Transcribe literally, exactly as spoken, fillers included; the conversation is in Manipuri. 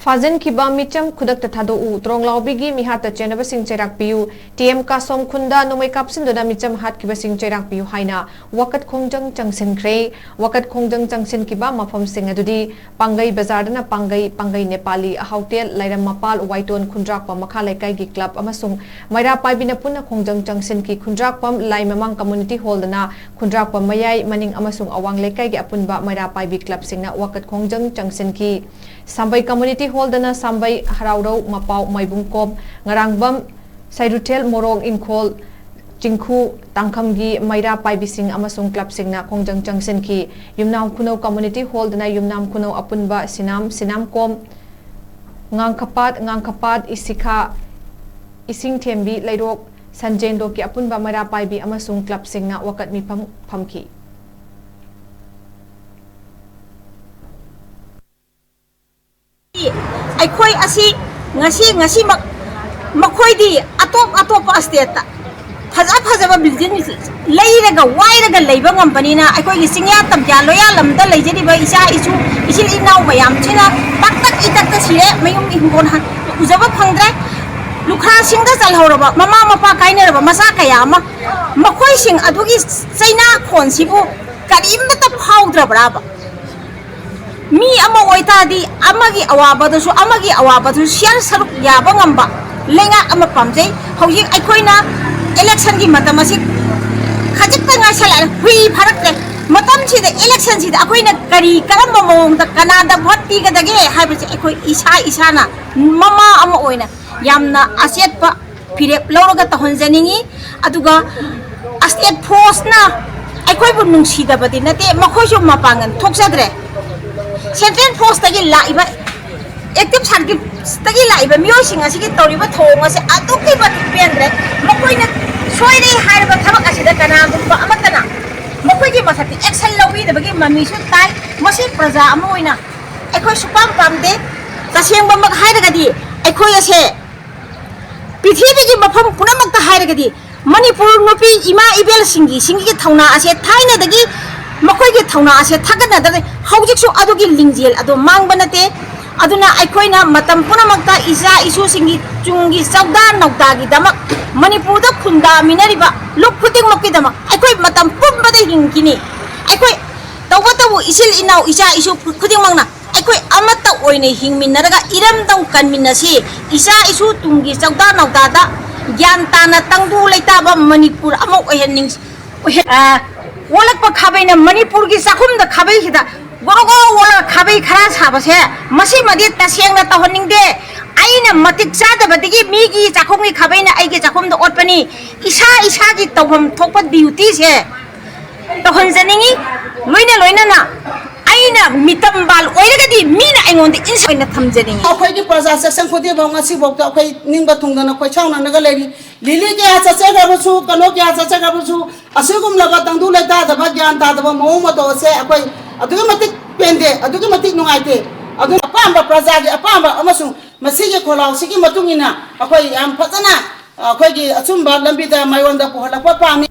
ꯐꯥꯖꯤꯟꯈꯤꯕ ꯃꯤꯆꯝ ꯈꯨꯗꯛꯇ ꯊꯥꯗꯣꯛꯎ, ꯇ꯭ꯔꯣꯡꯂꯥꯎꯕꯤꯒꯤ ꯃꯤꯍꯥꯠꯇ ꯆꯦꯟꯅꯕꯁꯤꯡ ꯆꯩꯔꯥꯛ ꯄꯤꯌꯨ, ꯇꯤ ꯑꯦꯝ ꯀꯥꯁꯣꯝ ꯈꯨꯟꯗ ꯅꯣꯡꯃꯩ ꯀꯥꯞꯁꯤꯟꯗꯨꯅ ꯃꯤꯆꯝ ꯍꯥꯠꯈꯤꯕꯁꯤꯡ ꯆꯩꯔꯥꯛ ꯄꯤꯌꯨ ꯍꯥꯏꯅ ꯋꯥꯀꯠ ꯈꯣꯡꯖꯪ ꯆꯪꯁꯤꯟꯈ꯭ꯔꯦ꯫ ꯋꯥꯀꯠ ꯈꯣꯡꯖꯪ ꯆꯪꯁꯤꯟꯈꯤꯕ ꯃꯐꯝꯁꯤꯡ ꯑꯗꯨꯗꯤ ꯄꯥꯡꯒꯩ ꯕꯖꯥꯔꯗꯅ ꯄꯥꯡꯒꯩ, ꯄꯥꯡꯒꯩ ꯅꯦꯄꯥꯂꯤ ꯍꯣꯇꯦꯜ, ꯂꯥꯏꯔꯝ ꯃꯄꯥꯜ, ꯋꯥꯏꯇꯣꯟ, ꯈꯨꯟꯗ꯭ꯔꯥꯛꯄꯝ ꯃꯈꯥ ꯂꯩꯀꯥꯏꯒꯤ ꯀ꯭ꯂꯕ ꯑꯃꯁꯨꯡ ꯃꯩꯔꯥ ꯄꯥꯏꯕꯤꯅ ꯄꯨꯟꯅ ꯈꯣꯡꯖꯪ ꯆꯪꯁꯤꯟꯈꯤ꯫ ꯈꯨꯟꯗ꯭ꯔꯥꯛꯄꯝ ꯂꯥꯏ ꯃꯃꯥꯡ ꯀꯝꯃ꯭ꯌꯨꯅꯤꯇꯤ ꯍꯣꯜꯗꯅ ꯈꯨꯟꯗ꯭ꯔꯥꯛꯄꯝ ꯃꯌꯥꯏ, ꯃꯅꯤꯡ ꯑꯃꯁꯨꯡ ꯑꯋꯥꯡ ꯂꯩꯀꯥꯏꯒꯤ ꯑꯄꯨꯟꯕ ꯃꯩꯔꯥ ꯄꯥꯏꯕꯤ ꯀ꯭ꯂꯕꯁꯤꯡꯅ ꯋꯥꯀꯠ ꯈꯣꯡꯖꯪ ꯆꯪꯁꯤꯟꯈꯤ꯫ ꯁꯥꯝꯕꯩ ꯀꯝꯃ꯭ꯌꯨꯅꯤꯇꯤ ꯍꯣꯜꯗꯅ ꯁꯥꯝꯕꯩ, ꯍꯔꯥꯎꯔꯧ, ꯃꯄꯥꯎ, ꯃꯥꯏꯕꯨꯡꯀꯣꯝ, ꯉꯔꯥꯡꯕꯝ, ꯁꯩꯔꯨꯊꯦꯜ, ꯃꯣꯔꯣꯛ ꯏꯪꯈꯣꯜ, ꯆꯤꯡꯈꯨ, ꯇꯥꯡꯈꯝꯒꯤ ꯃꯩꯔꯥ ꯄꯥꯏꯕꯤꯁꯤꯡ ꯑꯃꯁꯨꯡ ꯀ꯭ꯂꯕꯁꯤꯡꯅ ꯈꯣꯡꯖꯪ ꯆꯪꯁꯤꯟꯈꯤ꯫ ꯌꯨꯝꯅꯥꯝ ꯈꯨꯅꯧ ꯀꯝꯃ꯭ꯌꯨꯅꯤꯇꯤ ꯍꯣꯜꯗꯅ ꯌꯨꯝꯅꯥꯝ ꯈꯨꯅꯧ ꯑꯄꯨꯟꯕ ꯁꯤꯅꯥꯝ, ꯁꯤꯅꯥꯝꯀꯣꯝ, ꯉꯥꯡꯈꯄꯥꯠ, ꯉꯥꯡꯈꯄꯥꯠ, ꯏꯁꯤꯈꯥ, ꯏꯁꯤꯡꯊꯦꯝꯕꯤ, ꯂꯩꯔꯣꯛ, ꯁꯟꯖꯦꯟꯗꯣꯛꯀꯤ ꯑꯄꯨꯟꯕ ꯃꯩꯔꯥ ꯄꯥꯏꯕꯤ ꯑꯃꯁꯨꯡ ꯀ꯭ꯂꯕꯁꯤꯡꯅ ꯋꯥꯀꯠ ꯃꯤꯐꯝ ꯐꯝꯈꯤ꯫ ꯑꯩꯈꯣꯏ ꯑꯁꯤ ꯉꯁꯤ, ꯉꯁꯤꯃꯛ ꯃꯈꯣꯏꯗꯤ ꯑꯇꯣꯞ ꯑꯇꯣꯞꯄ ꯁ꯭ꯇꯦꯠꯇ ꯐꯖ ꯐꯖꯕ ꯕꯤꯜꯗꯤꯡ ꯂꯩꯔꯒ ꯋꯥꯏꯔꯒ ꯂꯩꯕ ꯉꯝꯕꯅꯤꯅ, ꯑꯩꯈꯣꯏꯒꯤ ꯆꯤꯡꯌꯥ ꯇꯝꯌꯥ ꯂꯣꯌꯥ ꯂꯝꯗ ꯂꯩꯖꯔꯤꯕ ꯏꯆꯥ ꯏꯁꯨ, ꯏꯆꯤꯜ ꯏꯅꯥꯎ ꯃꯌꯥꯝꯁꯤꯅ ꯇꯛ ꯇꯛ ꯏꯇꯛꯇ ꯁꯤꯔꯦ, ꯃꯌꯨꯝ ꯏꯪꯈꯣꯜ ꯎꯖꯕ ꯐꯪꯗ꯭ꯔꯦ꯫ ꯂꯨꯈ꯭ꯔꯥꯁꯤꯡꯗ ꯆꯜꯍꯧꯔꯕ ꯃꯃꯥ ꯃꯄꯥ ꯀꯥꯏꯅꯔꯕ ꯃꯆꯥ ꯀꯌꯥ ꯑꯃ, ꯃꯈꯣꯏꯁꯤꯡ ꯑꯗꯨꯒꯤ ꯆꯩꯅꯥꯈꯣꯟꯁꯤꯕꯨ ꯀꯔꯤꯝꯇ ꯐꯥꯎꯗ꯭ꯔꯕ꯭ꯔꯥꯕ? ꯃꯤ ꯑꯃ ꯑꯣꯏꯇꯥꯔꯗꯤ ꯑꯃꯒꯤ ꯑꯋꯥꯕꯗꯁꯨ ꯑꯃꯒꯤ ꯑꯋꯥꯕꯗꯁꯨ ꯁꯤꯌꯥꯔ ꯁꯔꯨꯛ ꯌꯥꯕ ꯉꯝꯕ ꯂꯩꯉꯥꯛ ꯑꯃ ꯄꯥꯝꯖꯩ꯫ ꯍꯧꯖꯤꯛ ꯑꯩꯈꯣꯏꯅ ꯏꯂꯦꯛꯁꯟꯒꯤ ꯃꯇꯝ ꯑꯁꯤ ꯈꯖꯤꯛꯇ ꯉꯥꯏꯁꯜꯂꯛꯑꯦ, ꯍꯨꯏ ꯐꯥꯔꯛꯇ꯭ꯔꯦ꯫ ꯃꯇꯝꯁꯤꯗ ꯏꯂꯦꯛꯁꯟꯁꯤꯗ ꯑꯩꯈꯣꯏꯅ ꯀꯔꯤ, ꯀꯔꯝꯕ ꯃꯑꯣꯡꯗ ꯀꯅꯥꯗ ꯚꯣꯠ ꯄꯤꯒꯗꯒꯦ ꯍꯥꯏꯕꯁꯦ ꯑꯩꯈꯣꯏ ꯏꯁꯥ ꯏꯁꯥꯅ ꯃꯃꯥ ꯑꯃ ꯑꯣꯏꯅ ꯌꯥꯝꯅ ꯑꯆꯦꯠꯄ ꯐꯤꯔꯦꯞ ꯂꯧꯔꯒ ꯇꯧꯍꯟꯖꯅꯤꯡꯉꯤ꯫ ꯑꯗꯨꯒ ꯁ꯭ꯇꯦꯠ ꯐꯣꯔꯁꯅ ꯑꯩꯈꯣꯏꯕꯨ ꯅꯨꯡꯁꯤꯗꯕꯗꯤ ꯅꯠꯇꯦ, ꯃꯈꯣꯏꯁꯨ ꯃꯄꯥꯡꯒꯜ ꯊꯣꯛꯆꯗ꯭ꯔꯦ꯫ ꯁꯦꯟꯇ꯭ꯔꯦꯜ ꯐꯣꯔꯁꯇꯒꯤ ꯂꯥꯛꯏꯕ ꯑꯦꯛꯇꯤꯚ ꯁꯥꯔꯚꯤꯁꯇꯒꯤ ꯂꯥꯛꯏꯕ ꯃꯤꯑꯣꯏꯁꯤꯡ ꯑꯁꯤꯒꯤ ꯇꯧꯔꯤꯕ ꯊꯧꯑꯣꯡ ꯑꯁꯤ ꯑꯗꯨꯛꯀꯤ ꯃꯇꯤꯛ ꯄꯦꯟꯗ꯭ꯔꯦ꯫ ꯃꯈꯣꯏꯅ ꯁꯣꯏꯔꯦ ꯍꯥꯏꯔꯕ ꯊꯕꯛ ꯑꯁꯤꯗ ꯀꯅꯥꯒꯨꯝꯕ ꯑꯃꯠꯇꯅ ꯃꯈꯣꯏꯒꯤ ꯃꯊꯛꯇ ꯑꯦꯛꯁꯟ ꯂꯧꯕꯤꯗꯕꯒꯤ ꯃꯃꯤꯁꯨ ꯇꯥꯏ꯫ ꯃꯁꯤ ꯄ꯭ꯔꯖꯥ ꯑꯃ ꯑꯣꯏꯅ ꯑꯩꯈꯣꯏ ꯁꯨꯄꯥꯝ ꯄꯥꯝꯗꯦ꯫ ꯇꯁꯦꯡꯕꯃꯛ ꯍꯥꯏꯔꯒꯗꯤ ꯑꯩꯈꯣꯏ ꯑꯁꯦ ꯄ꯭ꯔꯤꯊꯤꯕꯤꯒꯤ ꯃꯐꯝ ꯄꯨꯝꯅꯃꯛꯇ ꯍꯥꯏꯔꯒꯗꯤ ꯃꯅꯤꯄꯨꯔ ꯅꯨꯄꯤ ꯏꯃꯥ ꯏꯕꯦꯜꯁꯤꯡꯒꯤ, ꯁꯤꯡꯒꯤ ꯊꯧꯅꯥ ꯑꯁꯦ ꯊꯥꯏꯅꯗꯒꯤ ꯃꯈꯣꯏꯒꯤ ꯊꯧꯅꯥ ꯑꯁꯦ ꯊꯥꯒꯠꯅꯗ꯭ꯔꯦ꯫ ꯍꯧꯖꯤꯛꯁꯨ ꯑꯗꯨꯒꯤ ꯂꯤꯡꯖꯦꯜ ꯑꯗꯨ ꯃꯥꯡꯕ ꯅꯠꯇꯦ꯫ ꯑꯗꯨꯅ ꯑꯩꯈꯣꯏꯅ ꯃꯇꯝ ꯄꯨꯝꯅꯃꯛꯇ ꯏꯆꯥ ꯏꯁꯨꯁꯤꯡꯒꯤ ꯇꯨꯡꯒꯤ ꯆꯧꯗꯥ ꯅꯧꯗꯥꯒꯤꯗꯃꯛ, ꯃꯅꯤꯄꯨꯔꯗ ꯈꯨꯟꯗꯥꯃꯤꯟꯅꯔꯤꯕ ꯂꯨꯞ ꯈꯨꯗꯤꯡꯃꯛꯀꯤꯗꯃꯛ ꯑꯩꯈꯣꯏ ꯃꯇꯝ ꯄꯨꯝꯕꯗ ꯍꯤꯡꯈꯤꯅꯤ꯫ ꯑꯩꯈꯣꯏ ꯇꯧꯕꯇꯕꯨ ꯏꯆꯤꯜ ꯏꯅꯥꯎ ꯏꯆꯥ ꯏꯁꯨ ꯈꯨꯗꯤꯡꯃꯛꯅ ꯑꯩꯈꯣꯏ ꯑꯃꯠꯇ ꯑꯣꯏꯅ ꯍꯤꯡꯃꯤꯟꯅꯔꯒ ꯏꯔꯝꯗꯝ ꯀꯟꯃꯤꯟꯅꯁꯤ꯫ ꯏꯆꯥ ꯏꯁꯨ ꯇꯨꯡꯒꯤ ꯆꯧꯗꯥ ꯅꯧꯗꯥꯗ ꯒ꯭ꯌꯥꯟ ꯇꯥꯅ ꯇꯪꯗꯨ ꯂꯩꯇꯥꯕ ꯃꯅꯤꯄꯨꯔ ꯑꯃ ꯑꯣꯏꯍꯟꯅꯤꯡ-, ꯑꯣꯏꯍꯟ-, ꯑ, ꯑꯣꯜꯂꯛꯄ ꯈꯥꯕꯩꯅ ꯃꯅꯤꯄꯨꯔꯒꯤ ꯆꯥꯛꯈꯨꯝꯗ ꯈꯥꯕꯩꯁꯤꯗ ꯒꯣꯔꯣ ꯒꯣꯔꯣ ꯑꯣꯜꯂꯒ ꯈꯥꯕꯩ ꯈꯔ ꯁꯥꯕꯁꯦ, ꯃꯁꯤꯃꯗꯤ ꯇꯁꯦꯡꯅ ꯇꯧꯍꯟꯅꯤꯡꯗꯦ꯫ ꯑꯩꯅ ꯃꯇꯤꯛ ꯆꯥꯗꯕꯗꯒꯤ ꯃꯤꯒꯤ ꯆꯥꯛꯈꯨꯝꯒꯤ ꯈꯥꯕꯩꯅ ꯑꯩꯒꯤ ꯆꯥꯛꯈꯨꯝꯗ ꯑꯣꯠꯄꯅꯤ꯫ ꯏꯁꯥ ꯏꯁꯥꯒꯤ ꯇꯧꯐꯝ ꯊꯣꯛꯄ ꯗ꯭ꯌꯨꯇꯤꯁꯦ ꯇꯧꯍꯟꯖꯅꯤꯡꯉꯤ꯫ ꯂꯣꯏꯅ ꯂꯣꯏꯅꯅ ꯑꯩꯅ ꯃꯤꯇꯝꯕꯥꯜ ꯑꯣꯏꯔꯒꯗꯤ ꯃꯤꯅ ꯑꯩꯉꯣꯟꯗ ꯏꯟꯁ ꯑꯣꯏꯅ ꯊꯝꯖꯅꯤꯡꯉꯤ꯫ ꯑꯩꯈꯣꯏꯒꯤ ꯄ꯭ꯔꯖꯥ ꯆꯦꯛꯁꯪ ꯈꯨꯗꯤꯡꯃꯛ ꯉꯁꯤꯐꯥꯎꯗ ꯑꯩꯈꯣꯏ ꯅꯤꯡꯕ ꯊꯨꯡꯗꯅ ꯈꯣꯏꯁꯥꯎꯅꯅꯒ ꯂꯩꯔꯤ꯫ ꯂꯤꯂꯤ ꯀꯌꯥ ꯆꯠꯆꯈ꯭ꯔꯕꯁꯨ, ꯀꯩꯅꯣ ꯀꯌꯥ ꯆꯠꯆꯈ꯭ꯔꯕꯁꯨ, ꯑꯁꯤꯒꯨꯝꯂꯕ ꯇꯪꯗꯨ ꯂꯩꯇꯥꯗꯕ, ꯒ꯭ꯌꯥꯟ ꯇꯥꯗꯕ ꯃꯑꯣꯡ ꯃꯇꯧ ꯑꯁꯦ ꯑꯩꯈꯣꯏ ꯑꯗꯨꯛꯀꯤ ꯃꯇꯤꯛ ꯄꯦꯟꯗꯦ, ꯑꯗꯨꯛꯀꯤ ꯃꯇꯤꯛ ꯅꯨꯡꯉꯥꯏꯇꯦ꯫ ꯑꯗꯨꯅ ꯑꯄꯥꯝꯕ ꯄ꯭ꯔꯖꯥꯒꯤ ꯑꯄꯥꯝꯕ ꯑꯃꯁꯨꯡ ꯃꯁꯤꯒꯤ ꯈꯣꯜꯂꯥꯎꯁꯤꯒꯤ ꯃꯇꯨꯡ ꯏꯟꯅ ꯑꯩꯈꯣꯏ ꯌꯥꯝ ꯐꯖꯅ ꯑꯩꯈꯣꯏꯒꯤ ꯑꯆꯨꯝꯕ ꯂꯝꯕꯤꯗ ꯃꯥꯏꯑꯣꯟꯗ ꯄꯨꯍꯜꯂꯛꯄ ꯄꯥꯝꯃꯤ꯫